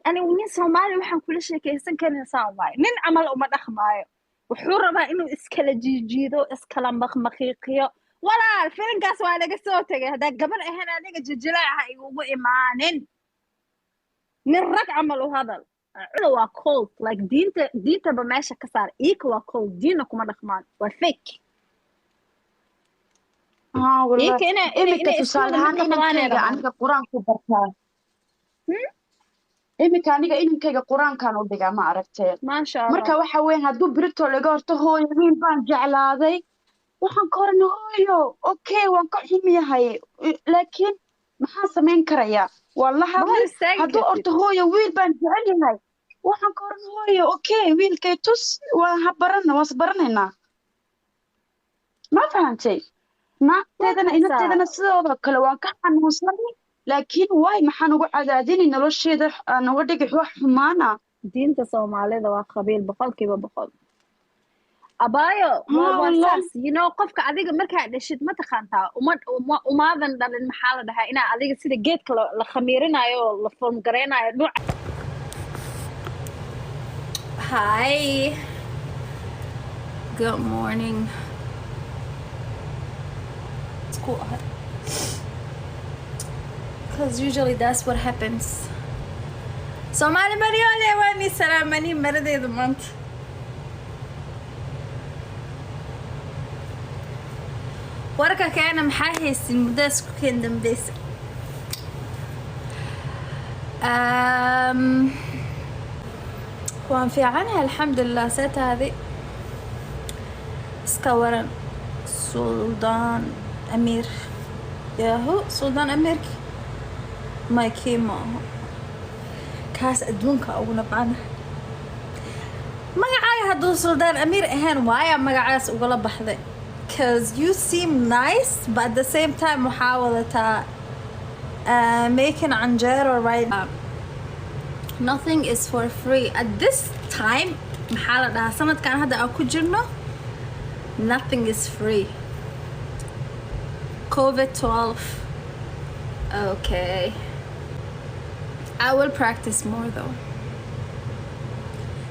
Anigu nin Soomaali waxaan kula sheekaysan karin saan waaye. Nin camal uma dhaqmaayo. Wuxuu rabaa inuu iskala jiijiido, iskala maqmaqiiqiyo. Walaal, filinkaas waa laga soo tegay. Haddaa gabar ahayn, adiga jijilaaca igugu imaanin. Nin rag camal u hadal. Waa cold, like diinta, diintaba meesha ka saar. Iika waa cold, diinna kuma dhaqmaan, waa fake. Haa, wallahi. Iika inay Iminka inay tusaale iskooda mid ahaan noqdaanay inankayga rabaan. Aniga Qur-aanku bartaa. Iminka aniga inankayga Qur-aankaan u dhigaa, ma aragtee? Maasha Allah. Marka waxa weyn, hadduu berito laga horto, "Hooyo, wiil baan jeclaaday," waxaan ka oran, "Hooyo, okay, waan ka xum yahay, laakiin maxaan samayn karayaa?" Waan la Ma hor hadlay. istaagi Hadduu kartid. orto, "Hooyo, wiil baan jecel yahay," waxaan ka oran, "Hooyo, okay, wiilkay tus, waan ha barana, waan isbaranaynaa." Ma fahantay? Naagteedana Waa inanteedana sidooda kale waan ka xanuunsanay, laakiin waay, maxaan ugu cadaadini nolosheeda, aan uga dhigi wax xumaana? Diinta Soomaalida waa qabiil 100%, abaayo. Waa Haa, waa wallahi. saas, qofka adiga markaa dhashid, ma taqaantaa, uma umaadan dhalin, maxaa la dhahaa, inaa adiga sida geedka la khamiirinayo oo la form gareynayo nuuca. Hi. Good morning. It's cool. Because usually that's what happens. Somali Mariole, waa ni salaamani maradeedu maanta. Warka keena, maxaa haysin muddo isku keen dambeysa? Waan fiicanahay, alxamdulilah. See taadi? Iska waran, Suldaan Amiir? Yahu Suldaan Amiirki maykii ma aho kaas, adduunka ugu nabcana magacaaga. Hadduu Suldaan Amiir ahayn, waaya magacaas ugala baxday? 'Cause you seem nice, but at the same time waxaa wadataa making canjeero, right? Nothing is for free at this time. Maxaa la dhahaa, sanadkan hadda aan ku jirno, nothing is free. COVID 12. Okay, I will practice more though.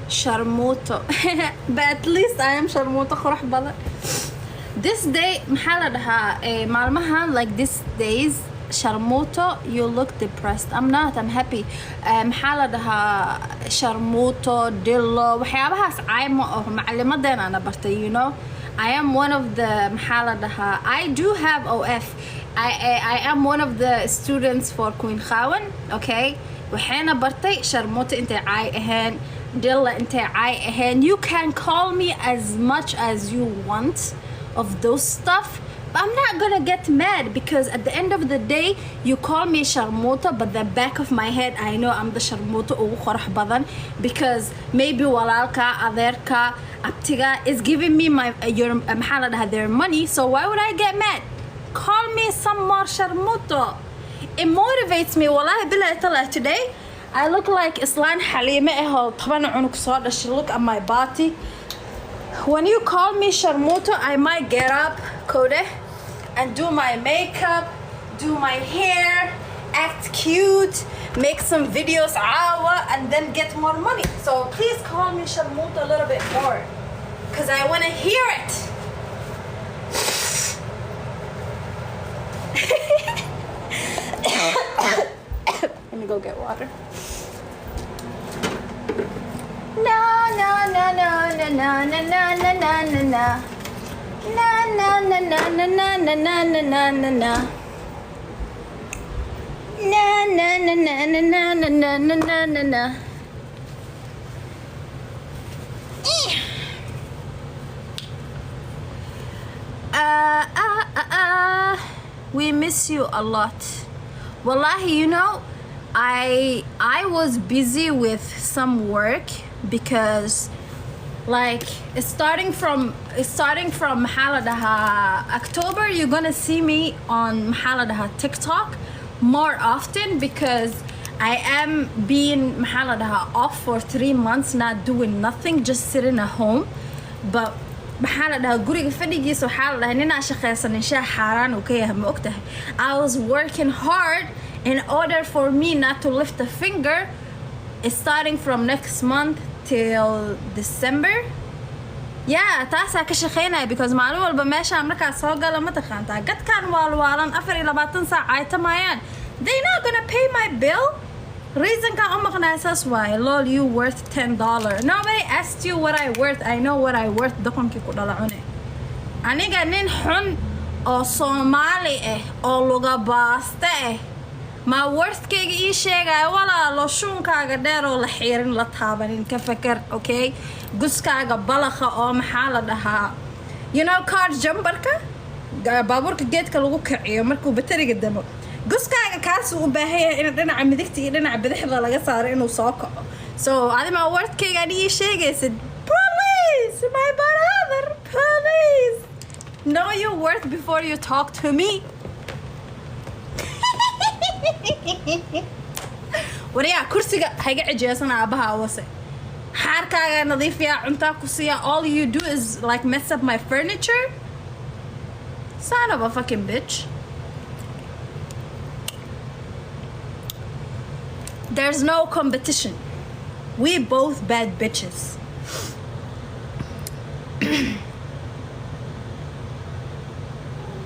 Sharmuto, but at least I am sharmuto qurux badan this day. Maxaa la dhahaa, maalmahan, like this days. Sharmuto, you look depressed. I'm not, I'm happy. Maxaa la dhahaa, sharmuto, dillo, waxyaabahaas caay ma aho. Macalimadeena ana bartay. I am one of the, maxaa la dhahaa, I do have OF. I am one of the students for Queen Khawan, okay? Waxayna bartay sharmuto intay caay ahayn, dilla intay caay ahayn. You can call me as much as you want of those stuff, but I'm not gonna get mad, because at the end of the day, you call me sharmuta, but the back of my head, I know I'm the sharmuta ugu qurux badan, because maybe walaalka, adeerka, abtiga is giving me my your, maxaa la dhahaa, their money. So why would I get mad? Call me some more sharmuto. It motivates me. Wallahi billahi taala, today I look like islaan Xaliime ah oo 10 cunug soo dhashay. Look at my body. When you call me sharmuto, I might get up, Kode, and do my makeup, do my hair, act cute, make some videos caawa, and then get more money. So please call me sharmuto a little bit more, because I want to hear it. Let me go get water. No, no, no, no, no, no, no, no, no, no, no, no. Na na na na na na na na na na na na. Na na na na na na na na na na na na. We miss you a lot. Wallahi, I was busy with some work because, like, starting from, maxaa la dhahaa, October, you're gonna see me on, maxaa la dhahaa, TikTok more often, because I am being, maxaa la dhahaa, off for 3 months, not doing nothing, just sitting at home. But maxaa la dhahaa, guriga fadhigiisa, waxaa la dhahaa, ninaa shaqaysanin shaah xaaraan uu ka yahay, ma ogtahay? I was working hard in order for me not to lift a finger. It's starting from next month till December. Yeah, taasaa ka shaqeynaya because maalin walba meeshaan markaa soo gala, ma taqaantaa, gadkaan waalwaalan 24 saac caytamayaan. They not gonna pay my bill. Reasonkaan u maqnaya saas waaye. Lol, you worth $10. Nobody asked you what I worth. I know what I worth. Doqonkii ku dhala cune. Aniga nin xun oo Soomaali ah oo luga baaste ah maa worthkayga ii sheegaya? Walaalo, shuunkaaga dheer oo la xiirin, la taabanin, ka fakar. Okay, guskaaga balaqa oo maxaa la dhahaa, car jumperka, baabuurka geedka lagu kiciyo markuu bateriga damo, guskaaga kaasuu u baahan yahay in dhinaca midigta iyo dhinaca bidixda laga saaro inuu soo kaco. So adimaa worthkayga ani ii sheegaysid? Please, my brother, please know your worth before you talk to me. Waryaa, kursiga hayga cijeesan, aabaha awase. Xaarkaaga nadiifiyaa, cuntaa ku siiya. All you do is like mess up my furniture. Son of a fucking bitch. There's no competition. We both bad bitches.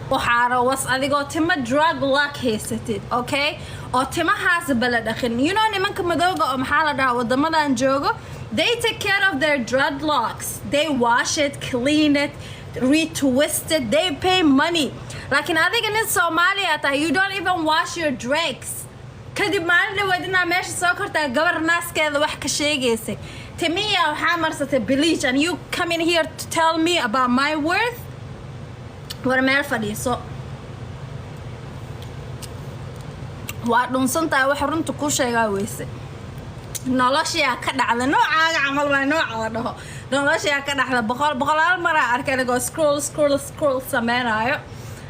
Waxaana was adigoo timo drug luck haysatid, okay, oo timahaas bala dhaqin. Nimanka madooga oo maxaa la dhahaa, wadamadan joogo, they take care of their dreadlocks. They wash it, clean it, retwist it. They pay money. Laakiin adiga nin Soomaaliya tahay, you don't even wash your dreads. Kadib maalin dhaweed inaa meesha soo kortaa, gabar naaskeeda wax ka sheegaysay, timiya waxaa marsatay bleach, and you come in here to tell me about my worth. War meel fadhiiso, waa dhunsantahay. Waxa runta kuu sheegaa weyse. Noloshiyaa ka dhacda noocaaga camal waa nooca la dhaho noloshiyaa ka dhacda. Boqol boqolaal maraa arkay adigoo scroll, scroll, scroll sameynaayo,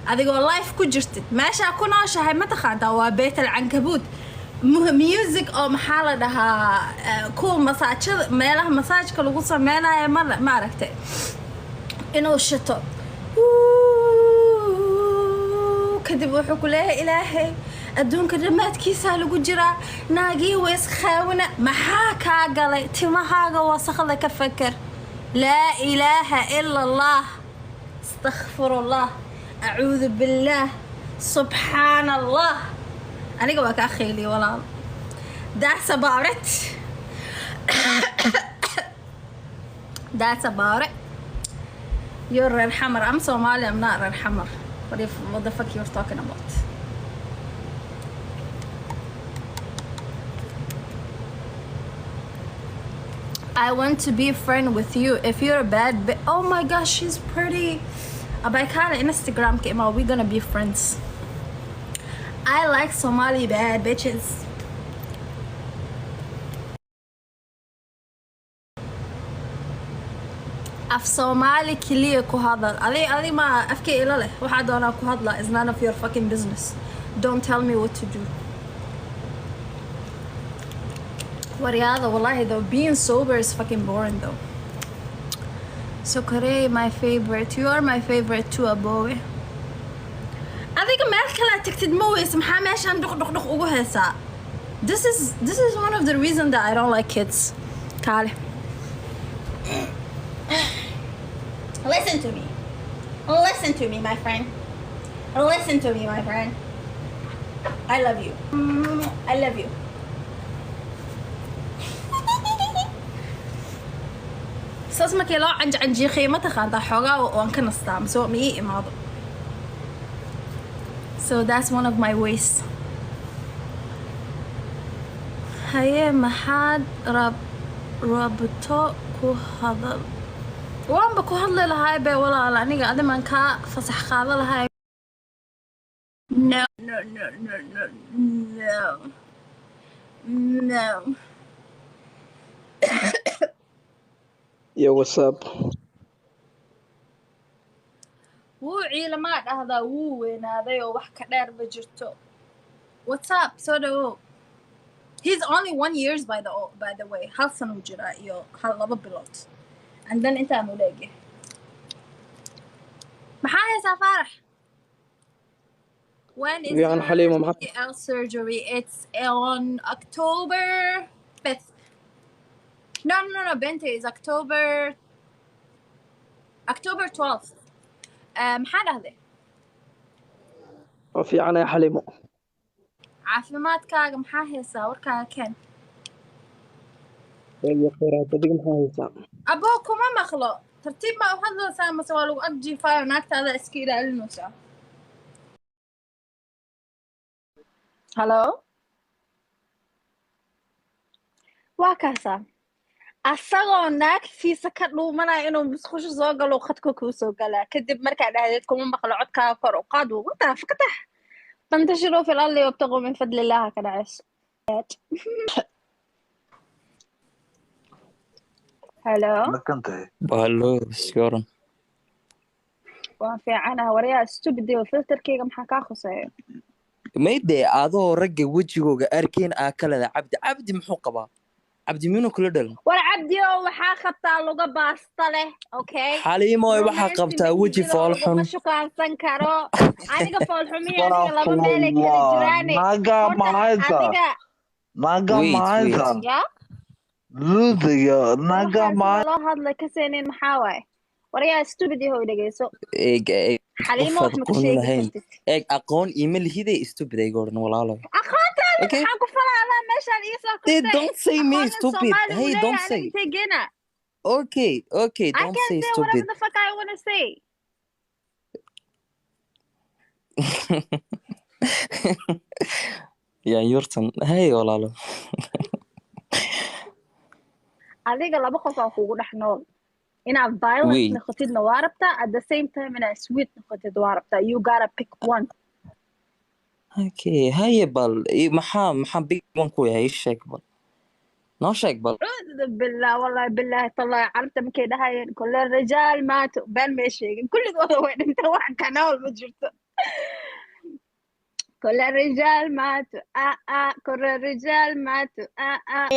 adigoo life ku jirtid. Meeshaa ku nooshahay, ma taqaantaa, waa beyt alcankabuut. Music oo maxaa la dhahaa, kuwa masaajada, meelaha masaajka lagu sameynayo, ma aragtay inuu shito? Kadib wuxuu ku leeyahay, "Ilaahay, adduunka dhammaadkiisaa lagu jiraa, naagii weys khaawina." Maxaa kaa galay? Timahaaga wasaqda ka fakar. Laa ilaaha ila Allah, astakfirullah, acuudu billaah, subxaana Allah. Aniga waa kaa khayliya, walaal. That's about it, that's about it. You're reer Xamar. I'm Somali. I'm not reer Xamar. What the fuck you're talking about? I want to be a friend with you. If you're a bad oh my gosh, she's pretty. Abaykala Instagram came out. We're gonna be friends. I like Somali bad bitches. Af Soomaali keliya ku hadal. Adi ma afkay ila leh. Waxaa doonaa ku hadla is none of your fucking business. Don't tell me what to do. Waryaada, wallahi though, being sober is fucking boring though. So Kore, my favorite. You are my favorite too, abowe. Adiga meel kale aad tagtid ma weyse, maxaa meeshaan dhuq dhuq dhuq ugu heesaa? This is one of the reasons that I don't like kids. Kaale. Listen to me. Listen to me, my friend. Listen to me, my friend. I love you. I love you. Saas markii loo canjicanjiiqiyo, ma taqaantaa, xoogaa waan ka nastaa mise ma ii imaado. So that's one of my ways. Haye, maxaad rab rabto ku hadal? Waanba ku hadli lahaay be, walaal. Aniga adimaan kaa fasax qaado lahaay? No, no, no, no, no, no, no. Yo, what's up? Wuu ciilamaa dhahdaa, wuu weynaaday oo wax ka dheer ma jirto. What's up? Soo dhawow. He's only one years, by the way. Hal sano jiraa iyo hal 2 bilood, and then intaanu leegyahay. Maxaa haysaa, Faarax? When is Fiican, your Xaliimo, maxaa ACL surgery? It's on October 5th. No, Bente is October 12th. Maxaa dhahday? Waa fiicanaya, Xalimo. Caafimaadkaaga maxaa haysaa? Warkaaga keen. Iyo khayraad. Adiga maxaa haysaa? Aboo, kuma maqlo. Tartiib ma u hadlaysaa mase waa lagu ag jiifaayo naagtaada iska ilaalinaysaa? Hello, waa kaasaa asagoo naagtiisa ka dhuumanaya inuu musqusho soo galo, khadka kuu soo galaa. Kadib markaa dhahdeed kuma maqlo, codkaaga kor u qaad, wataa fakatax fantashiruu fil ardi wabtaquu min fadli illah ka dhacayso. Hello. Makantahay? Hallo, iska. Waan fiicanaha. Waryaa, stupid oo filterkeyga maxaa kaa khuseeya? Mayde adoo ragga wejigooga arkeen aa ka leeda Cabdi. Cabdi muxuu qabaa? Cabdi miyuuna kula dhalan? War Cabdi oo waxaa qabtaa luga baasta leh, okay? Xaliimoy, waxaa Romansi qabtaa weji ma jiro, foolxun. laguma shukaansan karo. Aniga foolxumiya aniga laba meelay kala Astaghfirullah. jiraane. Naga Horta mahaysa. adiga Naga Wait, wait. mahaysa. Ya. Ludiga naga Waxaan sida mahaysa. loo hadla kaseenin maxaa waaye? Waryaa, stupid yahow, dhegeyso. Eeg, eeg. Xaliimo Qofaad wax ma ka aqoon sheegi lahayn. kartid. Eeg, aqoon iima lihide, stupid ayga odhan, walaalo. Aqoontaada Okay. maxaan ku falaa? Meeshaan ii soo They kortay. don't say me Aqoonin stupid. Soomaali uu Hey, don't leeyahay say. aniga intee geena? Okay, I don't can say say stupid. whatever the fuck I wanna say. Yaa yurtan. Hey, walaalo. Adiga laba qof aa kugu dhex nool. Inaad violent Wait. noqotidna waa rabtaa, at the same time inaad sweet noqotid waa rabtaa. You gotta pick one. Okay, haye bal maxaa big one ku yahay? Ii sheeg bal. Noo sheeg bal. Cuudu billah, wallahi billahi tallahi, carabta markay dhahayeen kule rijaal maato, been may sheegin. Kulligooda way dhinteen, wax ka nool ma jirto. Kule rijaal maato, ah ah, kule rijaal maato, ah ah.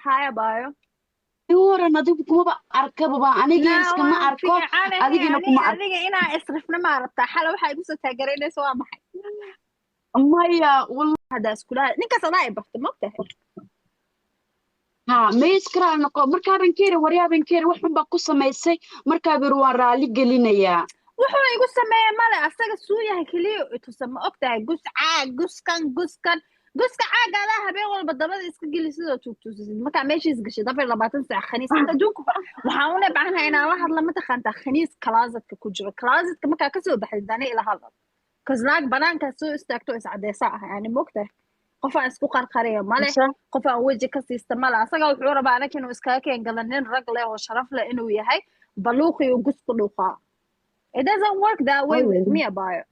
Haya baayo. Waran, adigu kumaba arkababa, anigii Naa iskama waan arko. fiicanahay. Adigina ani kuma arko. Adiga inaa isrifna ma rabtaa? Xala waxaa igu soo taageeraynaysa waa maxay? Maya, wallahi. Haddaa iskula ninkaas adaa i barta, mogtahay? Ha, may iskaraal noqo. Markaaban keeri, waryaaban keeri, wax xun baa ku samaysay. Markaa bir waan raali gelinayaa. Wuxuu igu sameeyey male. Asaga suu yahay keliya itusa, ma ogtahay? Gus caag, guskan guskan guska caaga adaa habeen walba dabada iska geli sidoo tuugtuusisid. Markaa meeshiis gashid 24 saac khaniis inta adduunka waxaan u nebcanahay inaan la hadla, mataqaantaa, khaniis closetka ku jiro. Closetka markaa kasoo baxdid ani ila hadal, cause naag banaankaa soo istaagto is cadeysa ah yani, mogtahay? Qof aan isku qarqariya male, qof aan weji ka siista male. Asaga wuxuu rabaa anaka inuu iskaga keen gala nin rag leh oo sharaf leh inuu yahay, baluuqiyo gusku dhuuqaa. It doesn't work that way with me, abayo.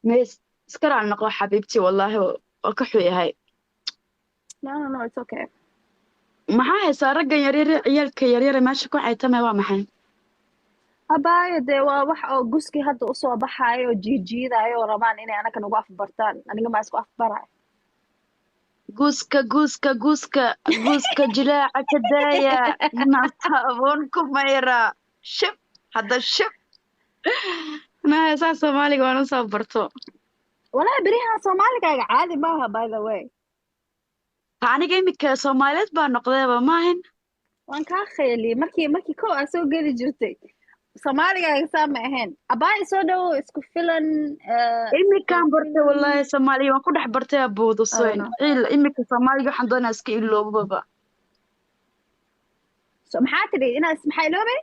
May iskaraal noqo, xabiibti, wallaahi waa ka xun yahay. No, it's okay. Maxaa haysaa raggan yaryar, ciyaalka yaryar ee meesha ku caytamay, waa maxay? Abaayo, dee waa wax oo guskii hadda usoo baxaayo oo jiijiidayo oo rabaan inay anaka nagu afbartaan. Aniga maa isku afbarayo. Guuska, guuska, guuska, guuska jilaaca ka daaya, naasaboon ku mayra, shib hadda shib. Na heesaa Soomaaliga waan usoo barto. Walaahi beriyahan Soomaaligaaga caadi maaha, by the way. Aniga imika Soomaaliyeed baa noqdeeba, maahan? Waan kaa khayliyey markii kow aa soo geli jirtay, Soomaaligaaga saa ma ahayn. Abaayo, soo dhawow, isku filan. Imikaan bartay, wallaahi, Soomaaliya waan ku dhex bartay abuudo soyn. Know. Ciil imika Soomaaliga waxaan doonaa iska iloobaba. So maxaa tidhi? Inaad maxaa iloobay?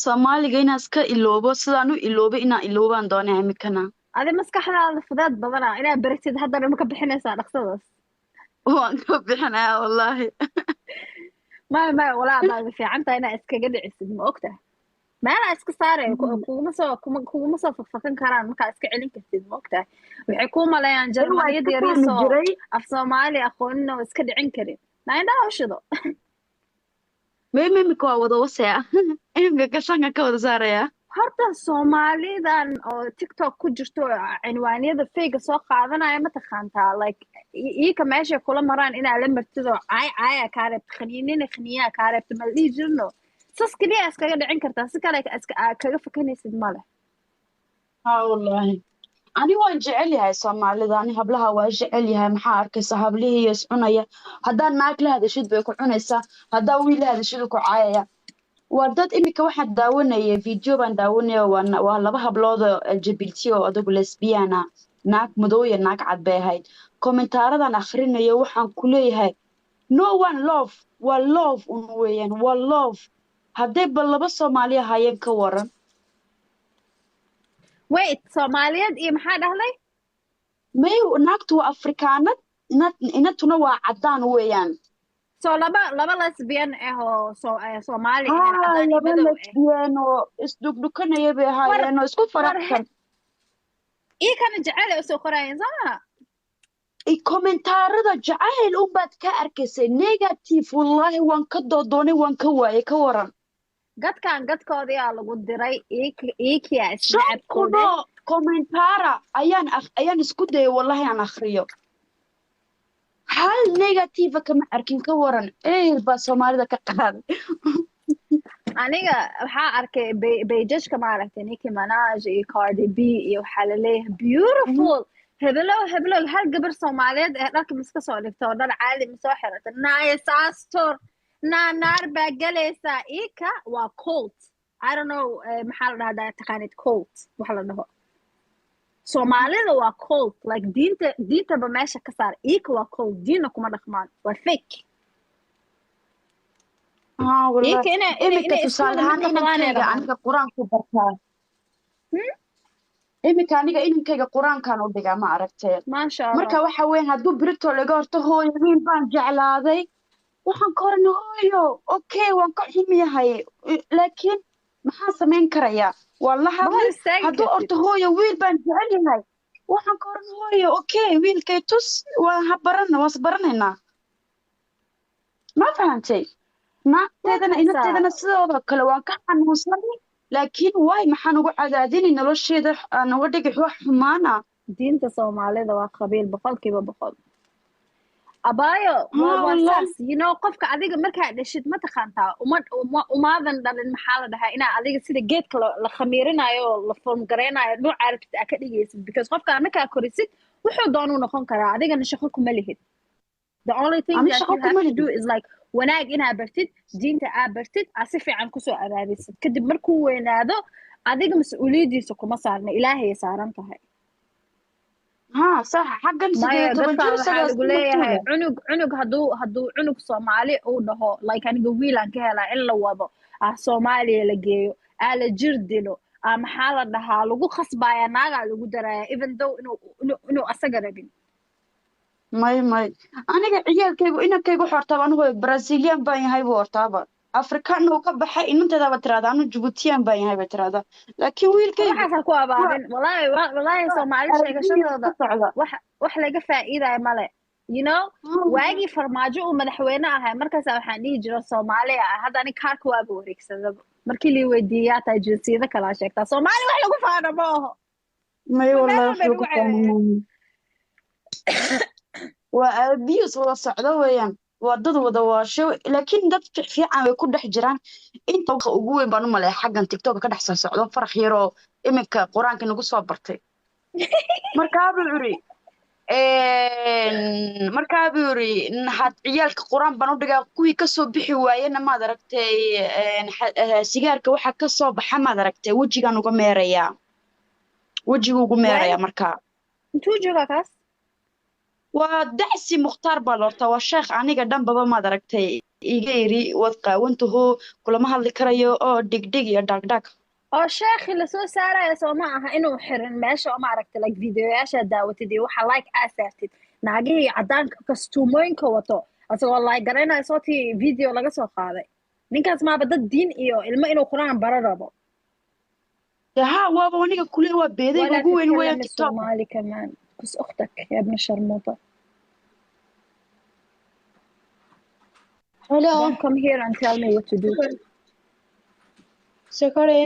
Soomaaliga inaan iska iloobo, sidaan u iloobay inaan iloobaan doonaa imikana. Adi maskaxdaada fudaad badanaa inaad baratid, haddana ma ka bixinaysaa dhaqsadaas? Waan ka bixinayaa, wallaahi. Maya, maya, walaa baad fiican tahay inaad iskaga dhicisid, ma ogtahay? Meelaa iska saaraya kuguma soo fakfakan karaan markaa iska celin kartid, ma ogtahay? Waxay kuu maleeyaan Waa Jarmaliyad iska fahmi yariisoo jiray. af Soomaali aqoonin oo iska dhicin karin. Naa indhaha u shido. Mayma imika waa wada wasaya, imika gashanka ka wada saaraya. Horta Soomaalidan oo TikTok ku jirto oo cinwaaniyada fayga soo qaadanaya, mataqaantaa, like iika meeshay kula maraan inaa la martid oo caay caaya kaa reebta, khaniinina khaniyaa kaa reebta, ma la dhihi jirno? Sas keliya iskaga dhicin kartaa, si kale iska aa kaga fakanaysid male. Ha, wallaahi. Ani waan jecel yahay Soomaalida, ani hablaha waa jecel yahay. Maxaa arkaysa hablihii is cunaya? Haddaa naag la hadashid bay ku cunaysaa, haddaa wiil la hadashid ku caayaya. Waa dad imika waxaan daawanayay video baan daawanaya, waa laba hablood oo LGBT oo adagu lesbian ah, naag madow iyo naag cad bay ahayd. Kommentaaradan akhrinayo waxaan ku leeyahay no one love, waa love un weeyaan, waa love. Hadday bal laba Soomaali ahaayeen ka waran? Wait, Soomaaliyeed iyo maxaa dhahday? May, naagtu waa Afrikaanad, inantuna waa caddaan weeyaan. So laba lesbian ah oo Soomaali ah, haa, cadaan iyo laba madow ah lesbian oo isdhugdhukanaya bay war ahaayeen oo isku war faraxsan. Ii kana jecel ay usoo qorayeen, soo maha? Kommentaarada jacayl unbaad ka arkaysay, negative wallaahi waan ka doodoonay, waan ka waayay, ka waran? Gadkan gadkoodiyaa lagu diray iikiyaa 5 isnacabkooda. Kunoo kommentaara ayaan isku dayay wallahi aan akhriyo, hal negative kama arkin, ka waran? Ceyl baa Soomaalida ka qaaday. Aniga waxaa arkay bayjajka maaragtay Nicki Minaj iyo Cardi B iyo waxaa laleeyahay beautiful hebelow hebelow. Hal gabar Soomaaliyeed ee dharka miska soo dhigta oo dhar caadi ma soo xirata, naaya saastor naa naar baa galaysaa. Ika waa cult, I don't know, maxaa la dhahdaa, taqaanid cult waxa la dhaho? Soomaalida waa cult, like diinta diintaba meesha ka saar. Ika waa cult, diinna kuma dhaqmaan, waa fake. Haa wallahi. Ika inay imika inay isku tusaale wada mid ahaan noqdaanay inankayga rabaan. Aniga qur-aanku bartaa. Imika aniga inankayga qur-aankan u dhigaa, ma aragtay? Maasha Allah. Marka waxa weyn hadduu birito laga horto hooyo wiil baan jeclaaday, waxaan ka oran hooyo okay waan ka xum yahay, laakiin maxaan samayn karayaa? Waan la Ma hor hadlay. istaagi Hadduu kartid. Orto hooyo wiil baan jecel yahay, waxaan ka oran hooyo okay wiilkay tus, waan ha barana, waan isbaranaynaa, ma fahantay? Waa Naagteedana kaysaa. Inanteedana sidooda kale waan ka xanuunsanay, laakiin waay maxaan ugu cadaadinay nolosheeda aan uga dhigi wax xumaana? Diinta Soomaalida waa qabiil 100%, abaayo. Waa haa waa wallahi. Saas you know qofka adiga markaa dhashid ma taqaantaa uma umaadan dhalin, maxaa la dhahaa, inaa adiga sida geedka la khamiirinayo oo la form gareynayo nuuca rabtid aa ka dhigaysid, because qofka markaa korisid wuxuu doonuu noqon karaa, adigana shaqo kuma lihid. The only thing Ani that shaqo you have kuma to do lihi. is like wanaag inaa bartid, diinta aa bartid, aa si fiican kusoo abaadisid. Kadib markuu weynaado adiga mas-uuliyaddiisa kuma saarna, Ilaahayay saaran tahay. Haa sax, xaggan sideed Maya iyo toban dadkan jir waxaa isagaa lagu isku leeyahay martuuga. Cunug hadduu cunug Soomaali uu dhaho like aniga wiilaan ka helaa, in la wado ah Soomaaliya la geeyo, aa la jir dilo, ah maxaa la dhahaa, lagu khasbaaya, naagaa lagu daraaya, even though inuu asaga rabin. May, aniga ciyaalkaygu inankaygu wuxuu hortaaba anigu Brazilian baan yahay buu hortaaba, Afrikaan uu ka baxay, inanteedaaba tiraahda anu Djiboutian baan yahay bay tiraahdaa, laakiin wiilkaygu Waxaas ha ku waa abaabin wallahi, wallahi waa Soomaali Arabiya sheegashadooda ka socda. Wax laga faa'iidayo male, you know. Haa. Waagii Farmaajo uu madaxweyne ahay markaasa waxaan dhihi jira Soomaaliya ah. Hadda ani kaarka waaba wareegsadaba, markii lii weydiiyaa taa jinsiyada kalaa sheegtaa. Soomaali wax lagu faano ma aho. May meel wallahi wax walbay lagu nagu ceebeeyeen. faano waa abuse wada socdo weeyaan, waa dad wada waasho, laakiin dad fiican way ku dhex jiraan. Inta ugu weyn baan u maleeya xaggan TikTok ka dhex soo socdo farax yaroo iminka qur-aanka nagu soo bartay. Markaa buu yiri had ciyaalka qur-aan baan u dhigaa, kuwii kasoo bixi waayena maad aragtay, sigaarka waxa kasoo baxa maad aragtay wejigaan uga meerayaa, wejigu ugu meerayaa markaa. Intuu joogaa kaas? Waa Dacsi Mukhtaar baa la hortaa, waa sheekh aniga dhanbaba maad aragtay iga yiri waad qaawantaho, kulama hadli karayo oo dhigdhig iyo dhagdhag. Oo sheekhi lasoo saaraya soo ma aha inuu xirin meesha oo ma aragtay like videoyaasha daawatid iyo waxa like aa saartid, naagihii caddaanka kastuumooyinka wato asagoo like garaynaya sootii video laga soo qaaday ninkaas, maaba dad diin iyo ilmo inuu qur-aan baro rabo. Dee haa, waaba aniga kule waa beedayga ولا ugu weyn تتكلم weeyaan TikTok. الصومالي كمان، كس أختك يا ابن الشرموطة. Hello. Don't come here and tell me what to do. Sorry.